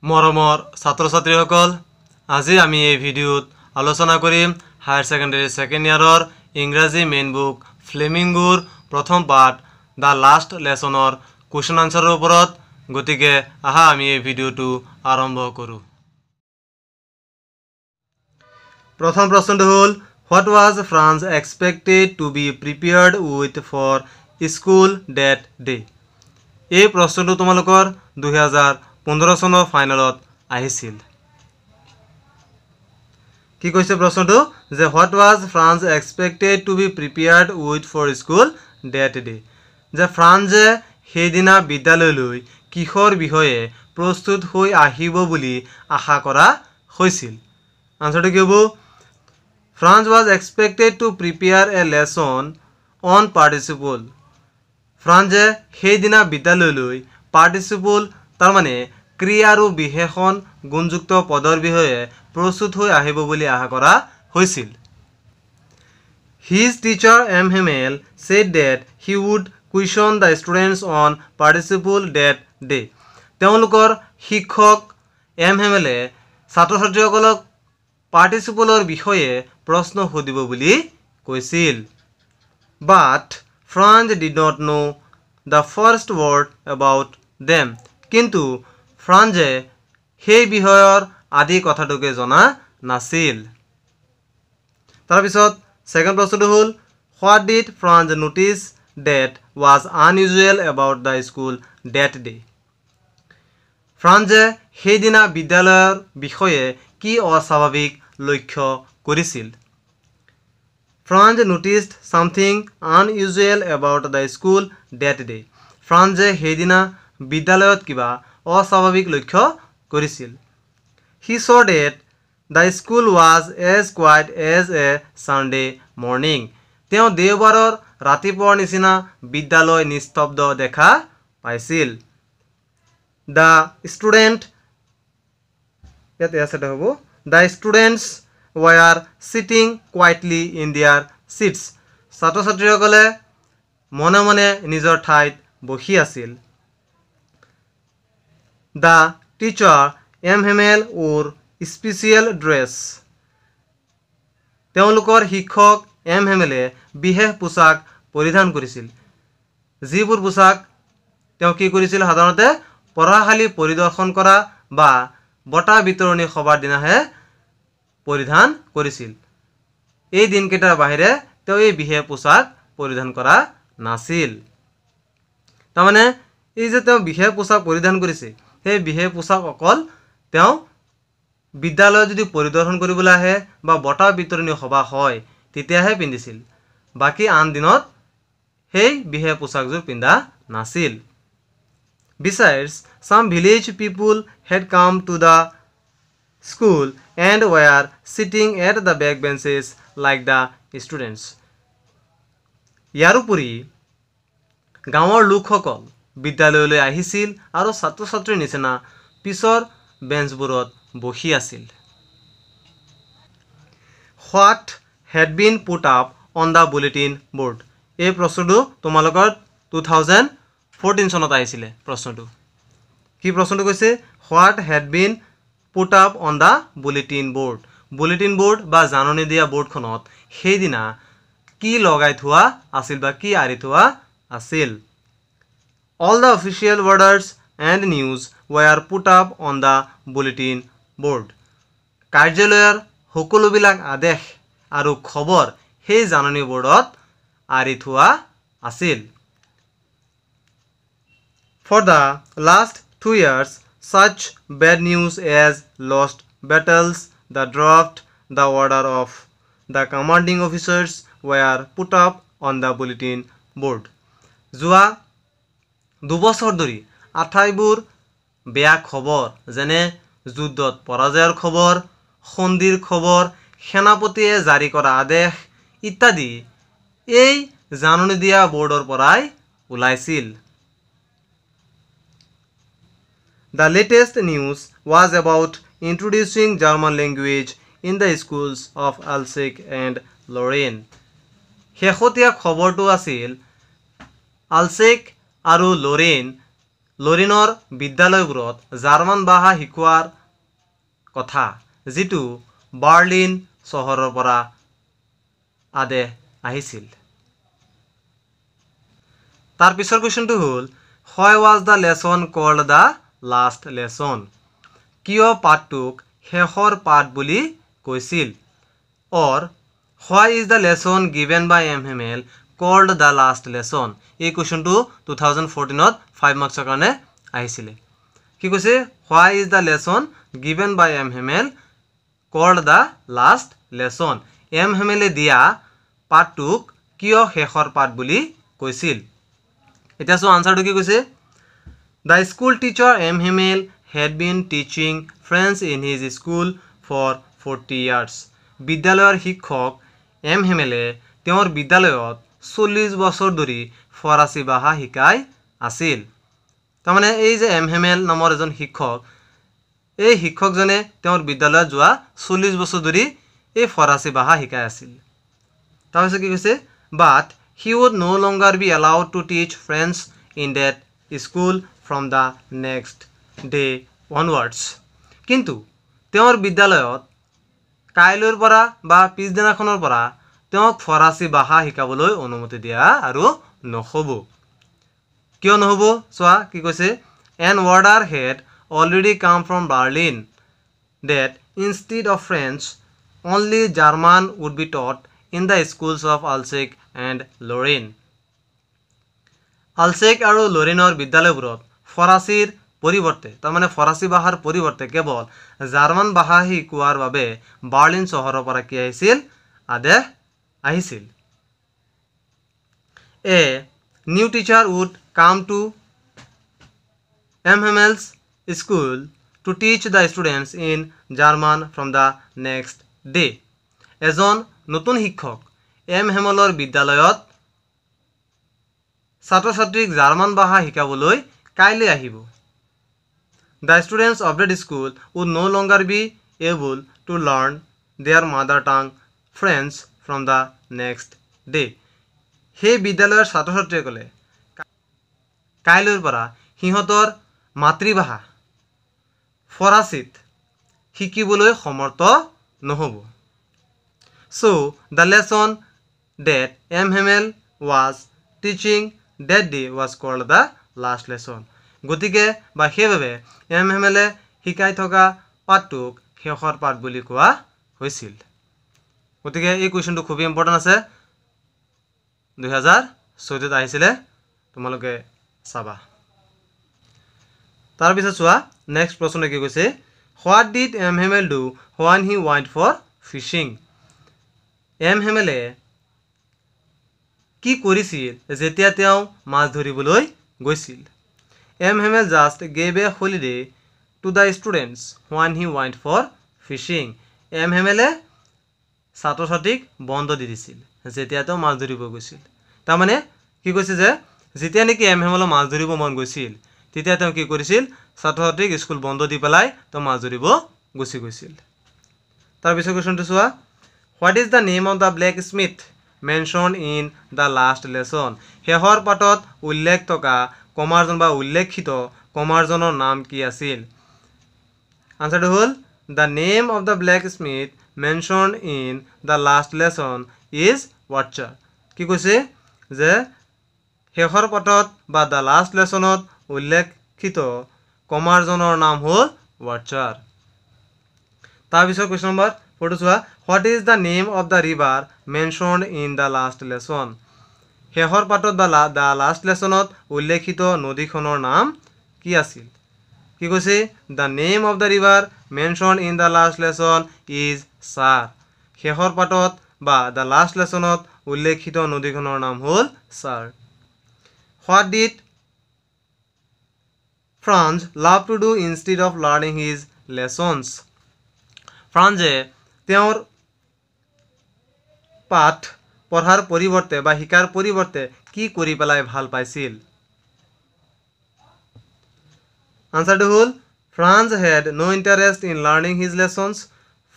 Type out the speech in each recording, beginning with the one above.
মৰমৰ ছাত্ৰ ছাত্ৰীসকল, আজি আমি এই ভিডিঅ'ত আলোচনা কৰিম হায়াৰ ছেকেণ্ডেৰী ছেকেণ্ড ইয়াৰৰ ইংৰাজী মেইন বুক ফ্লেমিংগোৰ প্ৰথম পাঠ the last লেচনৰ কুৱেশ্যন আনচাৰৰ ওপৰত। গতিকে আহা আমি এই ভিডিঅ'টো আৰম্ভ কৰোঁ। প্ৰথম প্ৰশ্নটো হ'ল, what was Franz expected to be prepared with for school that day? এই প্ৰশ্নটো তোমালোকৰ 2015 চনৰ ফাইনেলত আহিছিল। কি কৈছে প্ৰশ্নটো যে what was Franz expected to be prepared with for school that day, যে ফ্ৰান্সে সেইদিনা বিদ্যালয়লৈ কিহৰ বিষয়ে প্ৰস্তুত হৈ আহিব বুলি আশা কৰা হৈছিল। আনচাৰটো কি হ'ব? Franz was expected to prepare a lesson on participle. ফ্ৰান্সে সেইদিনা বিদ্যালয়লৈ পাৰ্টিচিপল, তাৰমানে ক্ৰিয়া আৰু বিশেষণ গুণযুক্ত পদৰ বিষয়ে প্ৰস্তুত হৈ আহিব বুলি আশা কৰা হৈছিল। His teacher M Hamel said that he would question the students on participle that day. তেওঁলোকৰ শিক্ষক এম হেমেলে ছাত্ৰ ছাত্ৰীসকলক পাৰ্টিচিপলৰ বিষয়ে প্ৰশ্ন সুধিব বুলি কৈছিল। But Franz did not know the first word about them. কিন্তু ফ্ৰান্সে সেই বিষয়ৰ আদি কথাটোকে জনা নাছিল। তাৰপিছত ছেকেণ্ড প্ৰশ্নটো হ'ল, what did Franz notice that was unusual about the school that day? ফ্ৰান্সে সেইদিনা বিদ্যালয়ৰ বিষয়ে কি অস্বাভাৱিক লক্ষ্য কৰিছিল? Franz noticed something unusual about the school that day. ফ্ৰান্সে সেইদিনা বিদ্যালয়ত কিবা অস্বাভাৱিক লক্ষ্য কৰিছিল। He saw that the school was as quiet as a Sunday morning. তেওঁ দেওবাৰৰ ৰাতিপুৱাৰ নিচিনা বিদ্যালয় নিস্তব্ধ দেখা পাইছিল। The student, ইয়াত এছ এটা হ'ব, the students were sitting quietly in their seats. ছাত্ৰ ছাত্ৰীসকলে মনে মনে নিজৰ ঠাইত বহি আছিল। The teacher M Hamel wore special dress. তেওঁলোকৰ শিক্ষক এম হেমেলে বিশেষ পোছাক পৰিধান কৰিছিল, যিবোৰ পোছাক তেওঁ কি কৰিছিল সাধাৰণতে পঢ়াশালী পৰিদৰ্শন কৰা বা বঁটা বিতৰণী সভাৰ দিনাহে পৰিধান কৰিছিল। এই দিনকেইটাৰ বাহিৰে তেওঁ এই বিশেষ পোছাক পৰিধান কৰা নাছিল। তাৰমানে এই যে তেওঁ বিশেষ পোছাক পৰিধান কৰিছে, সেই বিশেষ পোছাক অকল তেওঁ বিদ্যালয় যদি পৰিদৰ্শন কৰিবলৈ আহে বা বঁটা বিতৰণী সভা হয় তেতিয়াহে পিন্ধিছিল, বাকী আন দিনত সেই বিশেষ পোছাকযোৰ পিন্ধা নাছিল। Besides, some village people had come to the school and were sitting at the back benches like the students. ইয়াৰোপৰি গাঁৱৰ লোকসকল বিদ্যালয়লৈ আহিছিল আৰু ছাত্ৰ ছাত্ৰীৰ নিচিনা পিছৰ বেঞ্চবোৰত বহি আছিল। What had been put up on the bulletin board? এই প্ৰশ্নটো তোমালোকৰ 2014 চনত আহিছিলে। প্ৰশ্নটো কি প্ৰশ্নটো কৈছে, what had been put up on the bulletin board? Bulletin board বা জাননী দিয়া বোৰ্ডখনত সেইদিনা কি লগাই থোৱা আছিল বা কি আঁৰি থোৱা আছিল? All the official orders and news were put up on the bulletin board. কাৰ্যালয়ৰ সকলোবিলাক আদেশ আৰু খবৰ সেই জাননী বোৰ্ডত আঁৰি থোৱা আছিল। For the last 2 years, such bad news as lost battles, the draft, the order of the commanding officers were put up on the bulletin board. যোৱা দুবছৰ ধৰি আটাইবোৰ বেয়া খবৰ, যেনে যুদ্ধত পৰাজয়ৰ খবৰ, সন্ধিৰ খবৰ, সেনাপতিয়ে জাৰি কৰা আদেশ ইত্যাদি এই জাননী দিয়া বোৰ্ডৰ পৰাই ওলাইছিল। The latest news was about introducing German language in the schools of Alsace and Lorraine. শেহতীয়া খবৰটো আছিল আলচেক আৰু লৰেইন লৰিনৰ বিদ্যালয়বোৰত জাৰ্মান ভাষা শিকোৱাৰ কথা, যিটো বাৰ্লিন চহৰৰ পৰা আদেশ আহিছিল। তাৰ পিছৰ কুৱেশ্যনটো হ'ল why was the lesson called the last lesson? কিয় পাঠটোক শেষৰ পাঠ বুলি কৈছিল? Or why is the lesson given by M Hamel called the last lesson? এই কুৱেশ্যনটো 2014ত 5 মাৰ্কছৰ কাৰণে আহিছিলে। কি কৈছে? Why is the lesson given by M Hamel called the last lesson? M হেমেলে দিয়া পাঠটোক কিয় শেষৰ পাঠ বুলি কৈছিল? এতিয়া চোৱা আনচাৰটো কি কৈছে? The school teacher M Hamel had been teaching French in his school for 40 years. বিদ্যালয়ৰ শিক্ষক এম হেমেলে তেওঁৰ বিদ্যালয়ত 40 বছৰ ধৰি ফৰাচী ভাষা শিকাই আছিল। তাৰমানে এই যে এম হেমেল নামৰ এজন শিক্ষক, এই শিক্ষকজনে তেওঁৰ বিদ্যালয়ত যোৱা 40 বছৰ ধৰি এই ফৰাচী ভাষা শিকাই আছিল। তাৰপিছত কি কৈছে? But he would no longer be allowed to teach French in that school from the next day onwards. কিন্তু তেওঁৰ বিদ্যালয়ত কাইলৈৰ পৰা বা পিছদিনাখনৰ পৰা তেওঁক ফৰাচী ভাষা শিকাবলৈ অনুমতি দিয়া আৰু নহ'ব। কিয় নহ'ব? চোৱা কি কৈছে? An order had already come from Berlin that instead of French only German would be taught in the schools of Alsace and Lorraine. Alsace আৰু লৰেইনৰ বিদ্যালয়বোৰত ফৰাচীৰ পৰিৱৰ্তে, তাৰমানে ফৰাচী ভাষাৰ পৰিৱৰ্তে কেৱল জাৰ্মান ভাষা শিকোৱাৰ বাবে বাৰ্লিন চহৰৰ পৰা কি আহিছিল? আদেশ আহিছিল। A new teacher would come to M Hamel's school to teach the students in German from the next day. এজন নতুন শিক্ষক এম হেমেলৰ বিদ্যালয়ত ছাত্ৰ ছাত্ৰীক জাৰ্মান ভাষা শিকাবলৈ কাইলৈ আহিব। The students of that school would no longer be able to learn their mother tongue French from the next day. সেই বিদ্যালয়ৰ ছাত্ৰ ছাত্ৰীসকলে কাইলৈৰ পৰা সিহঁতৰ মাতৃভাষা ফৰাচীত শিকিবলৈ সমৰ্থ নহ'ব। So the lesson that M Hamel was teaching that day was called the last lesson. গতিকে বা সেইবাবে এম হেমেলে শিকাই থকা পাঠটোক শেষৰ পাঠ বুলি কোৱা হৈছিল। গতিকে এই কুৱেশ্যনটো খুবেই ইম্পৰ্টেণ্ট আছে, 2014ত আহিছিলে, তোমালোকে চাবা। তাৰপিছত চোৱা নেক্সট প্ৰশ্ন কি কৈছে? What did M Hamel do when he went for fishing? M হেমেলে কি কৰিছিল যেতিয়া তেওঁ মাছ ধৰিবলৈ গৈছিল? M Hamel just gave a holiday to the students when he went for fishing. M হেমেলে ছাত্ৰ ছাত্ৰীক বন্ধ দি দিছিল যেতিয়া তেওঁ মাছ ধৰিব গৈছিল। তাৰমানে কি কৈছে যে যেতিয়া নেকি এম হেমেলৰ মাছ ধৰিব মন গৈছিল তেতিয়া তেওঁ কি কৰিছিল? ছাত্ৰ ছাত্ৰীক স্কুল বন্ধ দি পেলাই তেওঁ মাছ ধৰিব গুচি গৈছিল। তাৰপিছত কুৱেশ্যনটো চোৱা, what is the name of the blacksmith mention in the last lesson? শেষৰ পাঠত উল্লেখ থকা কমাৰজন বা উল্লেখিত কমাৰজনৰ নাম কি আছিল? আনচাৰটো হ'ল the name of the blacksmith mention in the last lesson is Wachter. কি কৈছে যে শেষৰ পাঠত বা the last লেচনত উল্লেখিত কমাৰজনৰ নাম হ'ল ৱাটচাৰ। তাৰপিছত কুৱেশ্যন নম্বৰ 4 চোৱা, what is the name of the river mention in the last lesson? শেষৰ পাঠত বা the last লেচনত উল্লেখিত নদীখনৰ নাম কি আছিল? কি কৈছে? The name of the river mention in the last lesson is Saar. শেষৰ পাঠত বা the last লেচনত উল্লেখিত নদীখনৰ নাম হ'ল Saar. What did Franz love to do instead of learning his lessons? ফ্ৰান্সে তেওঁৰ পাঠ পঢ়াৰ পৰিৱৰ্তে বা শিকাৰ পৰিৱৰ্তে কি কৰি পেলাই ভাল পাইছিল? আনচাৰটো হ'ল Franz had no interest in learning his lessons.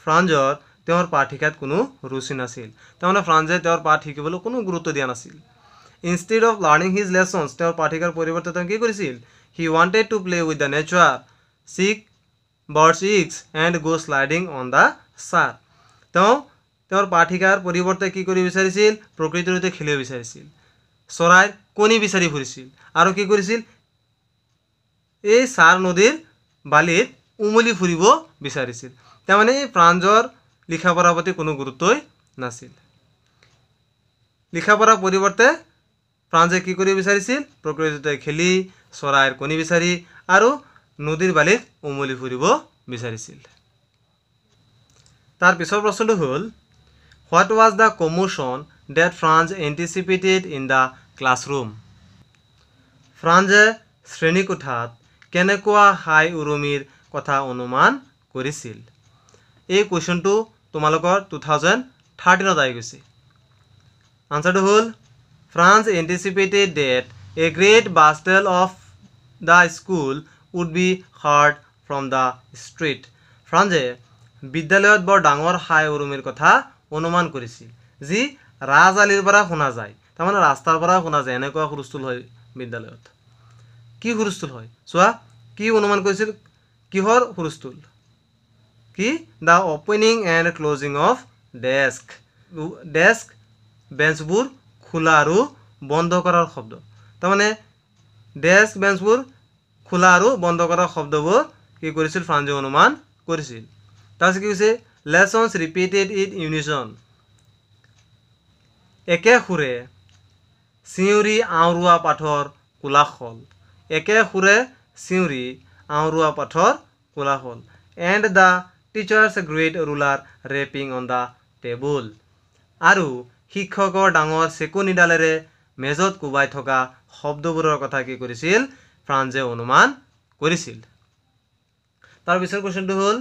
ফ্ৰান্সৰ তেওঁৰ পাঠ শিকাত কোনো ৰুচি নাছিল। তাৰমানে ফ্ৰান্সে তেওঁৰ পাঠ শিকিবলৈ কোনো গুৰুত্ব দিয়া নাছিল। Instead of learning his lessons, তেওঁৰ পাঠ শিকাৰ পৰিৱৰ্তে তেওঁ কি কৰিছিল? He wanted to play with the nature, seek birds' eggs and go sliding on the Saar. তেওঁ তেওঁৰ পাঠ শিকাৰ পৰিৱৰ্তে কি কৰিব বিচাৰিছিল? প্ৰকৃতিৰ সৈতে খেলিব বিচাৰিছিল, চৰাইৰ কণী বিচাৰি ফুৰিছিল আৰু কি কৰিছিল? এই চাৰ নদীৰ বালিত উমলি ফুৰিব বিচাৰিছিল। তাৰমানে এই ফ্ৰাঞ্জৰ লিখা পঢ়াৰ প্ৰতি কোনো গুৰুত্বই নাছিল। লিখা পঢ়াৰ পৰিৱৰ্তে ফ্ৰাঞ্জে কি কৰিব বিচাৰিছিল? প্ৰকৃতিতে খেলি, চৰাইৰ কণী বিচাৰি আৰু নদীৰ বালিত উমলি ফুৰিব বিচাৰিছিল। তাৰ পিছৰ প্ৰশ্নটো হ'ল, what was the commotion that Franz anticipated in the classroom? ফ্ৰাঞ্জে শ্ৰেণীকোঠাত কেনেকুৱা হাই উৰুমিৰ কথা অনুমান কৰিছিল? এই কুৱেশ্যনটো তোমালোকৰ 2013ত আহি গৈছে। আনচাৰটো হ'ল, Franz anticipated that a great bustle of the school would be heard from the street. ফ্ৰাঞ্জে বিদ্যালয়ত বৰ ডাঙৰ হাই উৰুমিৰ কথা অনুমান কৰিছিল, যি ৰাজআলিৰ পৰা শুনা যায়, তাৰমানে ৰাস্তাৰ পৰা শুনা যায়। এনেকুৱা হুলস্থুল হয় বিদ্যালয়ত। কি হুলস্থুল হয় চোৱা, কি অনুমান কৰিছিল? কিহৰ হুলস্থুল? কি? The opening and closing of desk, desk বেঞ্চবোৰ খোলা আৰু বন্ধ কৰাৰ শব্দ। তাৰমানে ডেস্ক বেঞ্চবোৰ খোলা আৰু বন্ধ কৰাৰ শব্দবোৰ কি কৰিছিল? ফ্ৰাঞ্জে অনুমান কৰিছিল। তাৰপিছত কি কৈছে? লেচনছ ৰিপিটেড ইন ইউনিচন, একে সুৰে চিঞৰি আওৰোৱা পাঠৰ কোলাহল, একে সুৰে চিঞৰি আওৰোৱা পাঠৰ কোলাহল। And the teacher's great ruler rapping on the table, আৰু শিক্ষকৰ ডাঙৰ চেকনিডালেৰে মেজত কোবাই থকা শব্দবোৰৰ কথা কি কৰিছিল? ফ্ৰাঞ্জে অনুমান কৰিছিল। তাৰ পিছৰ কুৱেশ্যনটো হ'ল,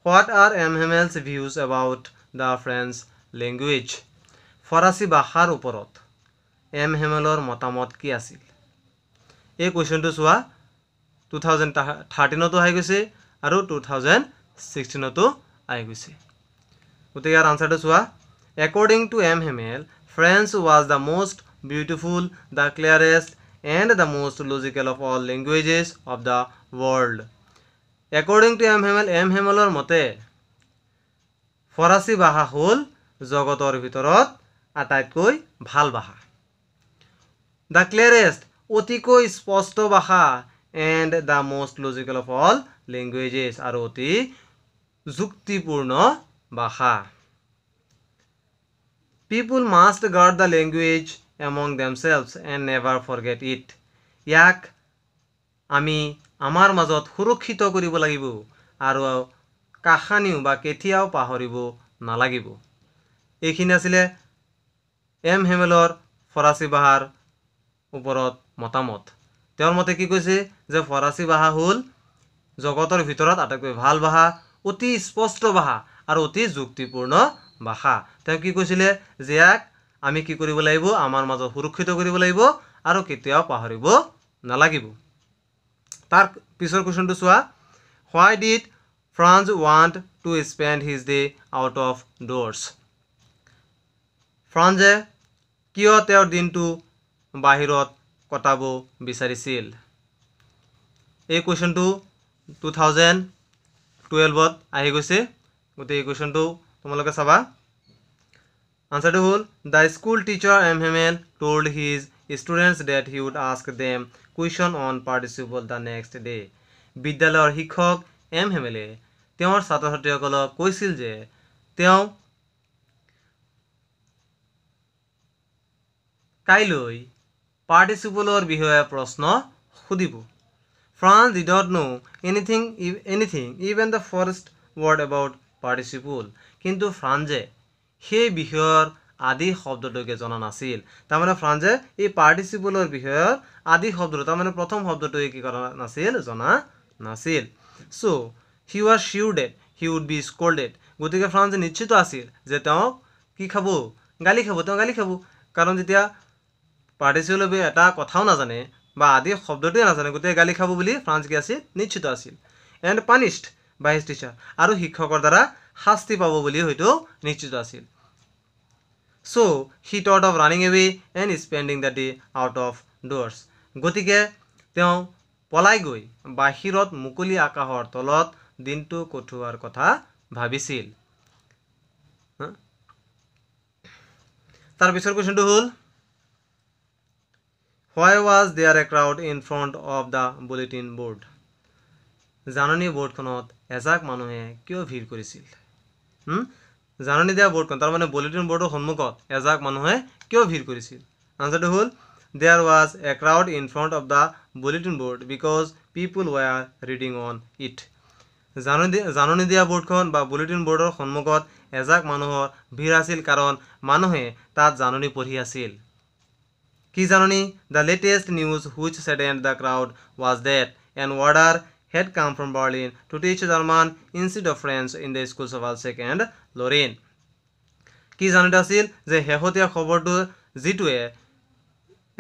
what are M Hamel's views about the French language? ফৰাচী ভাষাৰ ওপৰত এম হেমেলৰ মতামত কি আছিল? এই কুৱেশ্যনটো চোৱা, 2013তো আহি গৈছে আৰু 2016তো আহি গৈছে। গতিকে ইয়াৰ আনচাৰটো চোৱা, according to M Hamel, French was the most beautiful, the clearest and the most logical of all languages of the world. According to M Hamel, M হেমেলৰ মতে ফৰাচী ভাষা হ'ল জগতৰ ভিতৰত আটাইতকৈ ভাল ভাষা, the ক্লিয়াৰেষ্ট অতিকৈ স্পষ্ট ভাষা, and the most logical of all languages আৰু অতি যুক্তিপূৰ্ণ ভাষা। People must guard the language among themselves and never forget it. ইয়াক আমি আমাৰ মাজত সুৰক্ষিত কৰিব লাগিব আৰু কাহানিও বা কেতিয়াও পাহৰিব নালাগিব। এইখিনি আছিলে এম হেমেলৰ ফৰাচী ভাষাৰ ওপৰত মতামত। তেওঁৰ মতে কি কৈছে যে ফৰাচী ভাষা হ'ল জগতৰ ভিতৰত আটাইতকৈ ভাল ভাষা, অতি স্পষ্ট ভাষা আৰু অতি যুক্তিপূৰ্ণ ভাষা। তেওঁ কি কৈছিলে যে ইয়াক আমি কি কৰিব লাগিব? আমাৰ মাজত সুৰক্ষিত কৰিব লাগিব আৰু কেতিয়াও পাহৰিব নালাগিব। তাৰ পিছৰ কুৱেশ্যনটো চোৱা, why did Franz want to spend his day out of doors? ফ্ৰাঞ্জে কিয় তেওঁৰ দিনটো বাহিৰত কটাব বিচাৰিছিল? এই কুৱেশ্যনটো 2012ত আহি গৈছে। গতিকে এই কুৱেশ্যনটো তোমালোকে চাবা। আনচাৰটো হ'ল, the school teacher M Hamel told his students that he would ask them question on participle the next day. বিদ্যালয়ৰ শিক্ষক এম হেমেলে তেওঁৰ ছাত্ৰ ছাত্ৰীসকলক কৈছিল যে তেওঁ কাইলৈ পাৰ্টিচিপলৰ বিষয়ে প্ৰশ্ন সুধিব। Franz did not know anything even the first word about participle. কিন্তু ফ্ৰাঞ্জে সেই বিষয়ৰ আদি শব্দটোকে জনা নাছিল। তাৰমানে ফ্ৰাঞ্জে এই পাৰ্টিচিপলৰ বিষয়ৰ আদি শব্দটো, তাৰমানে প্ৰথম শব্দটোৱে কি কৰা নাছিল? জনা নাছিল। So he was sure that he would be scolded. গতিকে ফ্ৰাঞ্জে নিশ্চিত আছিল যে তেওঁ কি খাব? গালি খাব। তেওঁ গালি খাব, কাৰণ যেতিয়া পাৰ্টিচিপলৰ বিষয়ে এটা কথাও নাজানে বা আদি শব্দটোৱে নাজানে, গতিকে গালি খাব বুলি ফ্ৰাঞ্জ কি আছিল? নিশ্চিত আছিল। And punished by his teacher, আৰু শিক্ষকৰ দ্বাৰা শাস্তি পাব বুলি হয়তো নিশ্চিত আছিল। So he thought of running away and spending the day out of doors. গতিকে তেওঁ পলাই গৈ বাহিৰত মুকলি আকাশৰ তলত দিনটো কটোৱাৰ কথা ভাবিছিল। তাৰ পিছৰ কুৱেশ্যনটো হ'ল why was there a crowd in front of the bulletin board? জাননী বোৰ্ডখনত এজাক মানুহে কিয় ভিৰ কৰিছিল? জাননী দিয়া বোৰ্ডখন, তাৰমানে বুলেটিন বোৰ্ডৰ সন্মুখত এজাক মানুহে কিয় ভিৰ কৰিছিল? আনচাৰটো হ'ল there was a crowd in front of the bulletin board because people were reading on it. জাননী দিয়া বোৰ্ডখন বা বুলেটিন বোৰ্ডৰ সন্মুখত এজাক মানুহৰ ভিৰ আছিল কাৰণ মানুহে তাত জাননী পঢ়ি আছিল। কি জাননী? The latest news which saddened the crowd was that an order had come from Berlin to teach German instead of French in the schools of Alsace and Lorraine. কি জাননী আছিল যে শেহতীয়া খবৰটো যিটোৱে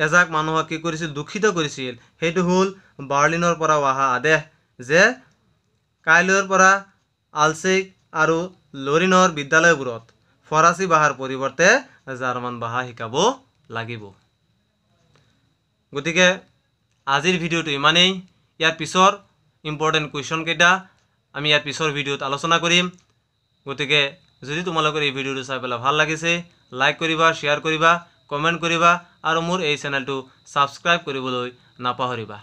এজাক মানুহক কি কৰিছিল, দুখিত কৰিছিল, সেইটো হ'ল বাৰ্লিনৰ পৰা অহা আদেশ যে কাইলৈৰ পৰা আলচেক আৰু লৰিনৰ বিদ্যালয়বোৰত ফৰাচী ভাষাৰ পৰিৱৰ্তে জাৰ্মান ভাষা শিকাব লাগিব। গতিকে আজিৰ ভিডিঅ'টো ইমানেই। ইয়াৰ পিছৰ ইম্পৰ্টেণ্ট কুৱেশ্যনকেইটা আমি ইয়াৰ পিছৰ ভিডিঅ'ত আলোচনা কৰিম। গতিকে যদি তোমালোকৰ এই ভিডিঅ'টো চাই পেলাই ভাল লাগিছে, লাইক কৰিবা, শ্বেয়াৰ কৰিবা, কমেণ্ট কৰিবা আৰু মোৰ এই চেনেলটো ছাবস্ক্ৰাইব কৰিবলৈ নাপাহৰিবা।